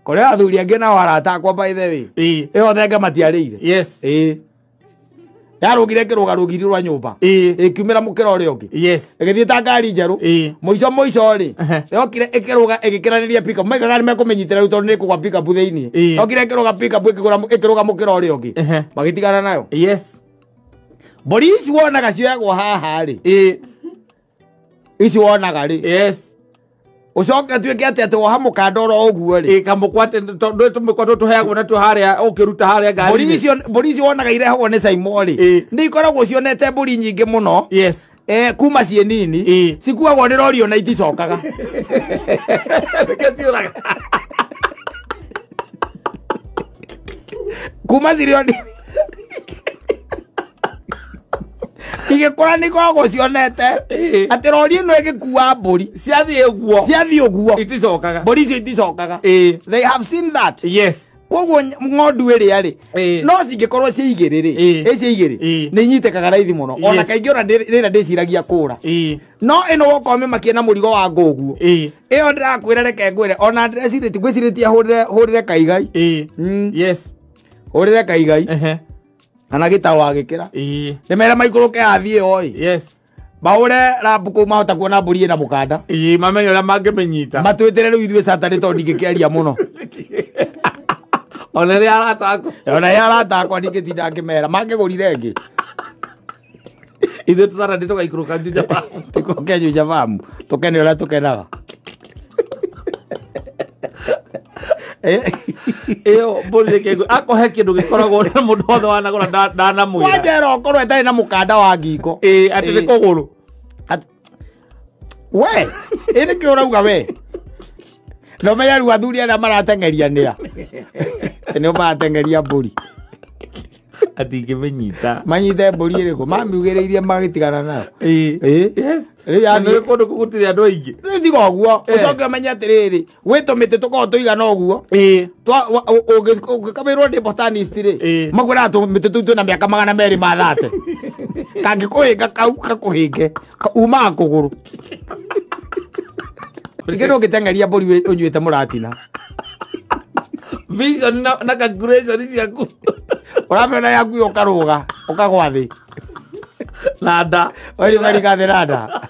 Kũrĩ athuri angĩ nao arata akwa by the way. Ĩyo thenge matiarĩire. Yes. Ĩĩ. Yarũgire ĩkĩrũga rũgiri rwa nyũmba. Ĩkiumĩra mũkĩra ũrĩa ũngĩ. Yes. Ĩgĩthiĩ ta ngari njerũ. Mũico mũico rĩ. Yokire ĩkĩrũga ĩgĩkĩranĩria pickup. Maigaga nĩ mekũmĩnyitĩra rĩu tondũ nĩ ĩkũgwa pickup thĩinĩ. Yokire ĩkĩrũga pickup ĩkĩrũga mũkĩra ũrĩa ũngĩ. Magĩtigana nayo. Yes. Mbũri ici wonaga cioyagwo haha rĩ. Ici wonaga rĩ. Yes. Ucoke atuĩke atĩ atĩ woha mũkanda oro ũguo rĩ. Ĩ kamũkwate tondũ tũmĩkwa tũheagwo natuo harĩa ũkĩruta harĩa ngari-inĩ. Mbũri icio wonaga irehagwo nĩ Saimo rĩ. Nĩ ikoragwo cionete mbũri nyingĩ mũno. Yes. Kuma ciĩ nini. Cikuagwo nĩ rori ona iticokaga. Nĩkĩo ciũraga. Kuma cirĩ o nini. Igĩkũra nĩ ikoragwo cionete atĩ rori ĩno ĩgĩkua mbũri ciathiĩ ũguo, ciathiĩ ũguo iticokaga, mbũri icio iticokaga. They have seen that. Yes. Koguo ng'ondu ĩrĩa rĩ, no cingĩkorwo ciĩ igĩrĩ rĩ, ĩ ciĩ igĩrĩ nĩ inyitĩkaga raithi mũno. Ona kaingĩ ona rĩrĩa ndĩciragia kũra. No ĩno woka ũmĩmakie na mũrigo wa ngũ ũguo, ĩyo ndĩrakwĩra reke ngwĩre, ona ndĩrecirĩtie, ngwĩcirĩtie hũrĩre kaigai. Yes. Hũrĩre kaigai. Kana gĩtaũ agĩkĩra. Nĩmere maikũrũke athiĩ oi. Yes. Mahũre rambu kũu mahota kuona mbũri ĩna mũkanda. Mamenye ũrĩa mangĩmĩnyita. Matwĩtĩre rĩu ithuĩ Saturday tondũ ndingĩkĩaria mũno. Ona rĩrĩa arata akwa. Ona rĩrĩa arata akwa ndingĩtinda ngĩmera. Mangĩgũrire ĩngĩ. Ithuĩ tũ Saturday tũgaikũrũka Juja Farm. Tũikũrũke Juja Farm. Tũkene ũrĩa tũkenaga. Ĩyo mbũri reke ngũ-, akũhe kĩndũ gĩkoragwo na mũndũ wothe wanagũra ndanamwĩra. Kwanja ĩro ũkorwo ĩtarĩ na mũkanda wa ngingo. Atĩ nĩ kũgũrũ. We, ĩ nĩkĩ ũrauga we? No menya rĩu athuri arĩa marateng'eria nĩa? Atĩ nĩo marateng'eria mbũri. Atingĩmĩnyita. Manyite mbũri ĩrĩkũ? Mamiugĩrĩirie magĩtigana nayo. Yes. Rĩu yathiĩ Nĩ kũndũ kũu gũtirĩ andũ aingĩ. Rĩu tiga ũguo, ũcoke ũmenye atĩrĩrĩ, gwĩ tũmĩtĩ tũkoragwo tũigana ũguo. Ũngĩkamĩrwo nĩ botanist rĩ, makwĩraga tũmĩtĩ tũu twĩna mĩaka magana merĩ ma thate. Kangĩkũhĩnga kau gakũhĩnge, umaga kũgũrũ. Rĩngĩ ndũngĩteng'eria mbũri ũnyuĩte mũratina. Vision na calculation ciaku. Ũramĩona yaku ũkarũga, ũkagwa thĩ. Na nda. Ũrĩ ũkarika thĩ na nda.